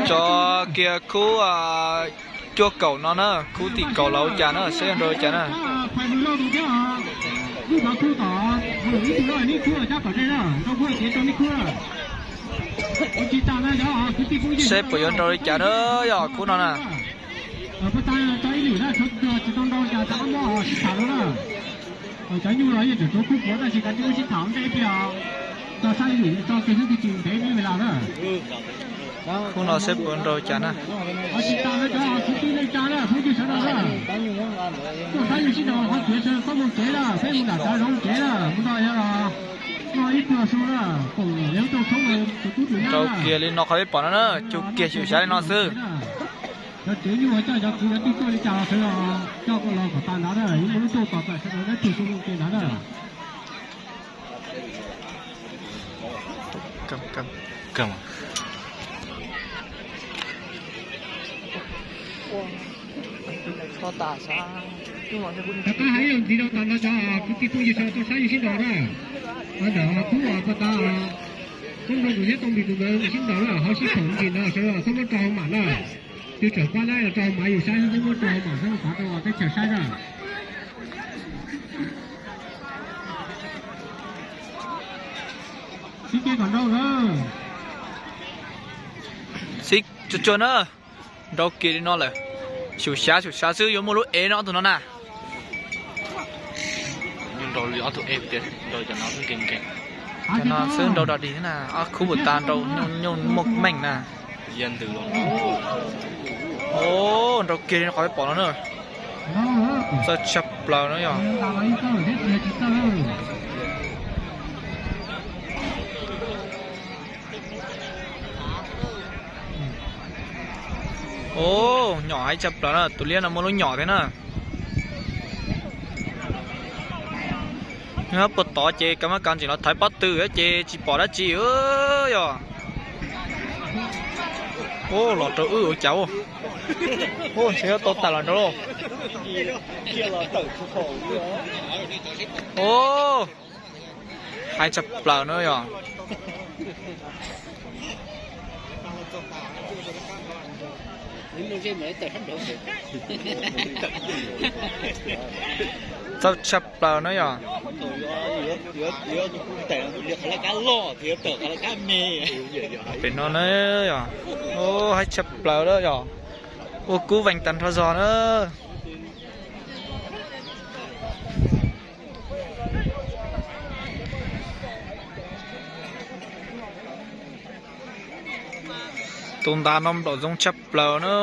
Tso kiag khub cuaj kaum no na, khub tim kaum los ua cas na, seb yuav nrau li cas na. Seb puas yuav nrau li cas na, yog khub no na. Khub no seb puas nrau cas na. Nrau kiag li no qhov peb pom no na, cug kiag xyum xyav li no xwb. Rov qab hais ib zaug ntxiv rau tom no cov kwv tij phooj ywg sawv daws tuaj saib yus sib nraus na. Ntawm khub uas paj tab, Tub Nplooj tus thiab Tooj Npis tus ntawd sib nraus na, ho sib phoom ntsis ntawd sawv daws txhob muab rau hauv mam na. Twb tseem pab dab los rau hauv mam yus saib, txhob muab rau hauv mam, txhob xav rau teb chaws saib na. Sib ke kom nrau lawm. Sib tsuag tsuag na, nrau kiag li no lawm. Xyum xyav xyum xyav xwb, yuav muaj lub ev no ob tug no na. Cov no xwb nrau dog dig na, ob khub puas tas nrau nyuj muaj meej na. Nrau kiag li qhov peb pom no na. Txawj tshaj plaws no yog. Nyom haib tshaj plaws na, tus liab no muaj lub nyom thiab na. Nyob puag tod ces kav mab kav ntseem los thaiv pob tw ces tsis pom dab tsi yog. Los rau wb ua cas ua. Ntshe yuav tau tawm los nrau lauj. Haib tshaj plaws na yog. Txawj tshaj plaws na yog. Pem no na yog. Haib tshaj plaws na yog. Ua kub vees tag nrho zog na. Tus ntas no nplaum zoo tshaj plaws na.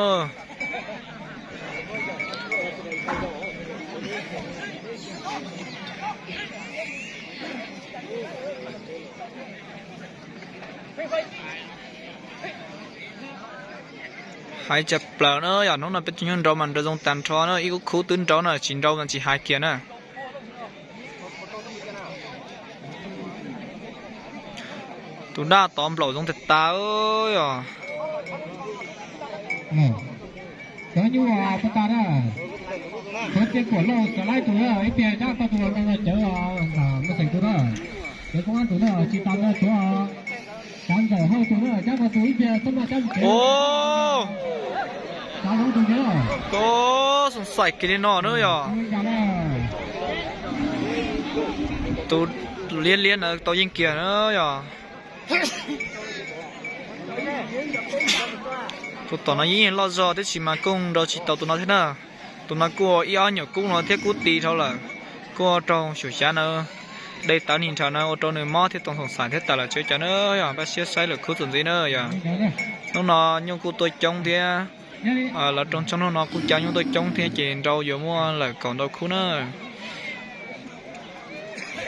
Haib tshaj plaws na yog, hnub no peb tsis nyuj nrau mas nrau zoo tag nrho na, ib khub khub twb nrau na, tsis nrau mas tsis hais kiag na. Tus daj tod nplaum zoo tag tas yog. Cov nyuj pag tas na, cov tiaj kuam lauj, cov laib tus na, ib pliag cab koj tus no cawv os, muaj xeem tus na, cov koob ab tus na, tsis tas na, cov kav ntawm hauj tus na, cab koj tus ib pliag txhob maj cab mus tsev. Kav hauv tus na. Xoom xaim kiag li no na yog. Tus liab liab na tau yeej kiag na yog. Tus tom no yeej loj zog tiam sis mas kuj nrau tsis tau tus no thiab na. Tus no kuj ua ib ob nyuam kub no thiab kub ti dhau lawm. Kuj ua rau xyum xyav na, de tawv nig nrhav na ua rau nws mob thiab tau xoom xaim thiab tas lawm tsis ua cas na yog. Npaj siab saib lwm khub txuas ntxiv na yog. Hnub no nyuj kuj tuaj coob thiab. Lawv rooj tshoob hnub no kuj cab nyuj tuaj coob thiab ces nrau yuav muaj lawm kaum ntau khub na.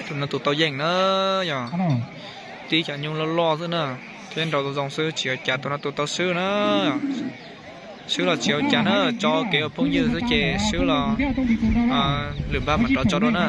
Tus no tus tau yeej na yog, tib cov nyuj loj loj xwb na, thiab nrau zoo xwb tsis ua cas, tus no tus tau swb na. Swb los tsis ua cas na, tso kev ua phooj ywg xwb ces swb los lwm npaj mam rov tso dua na.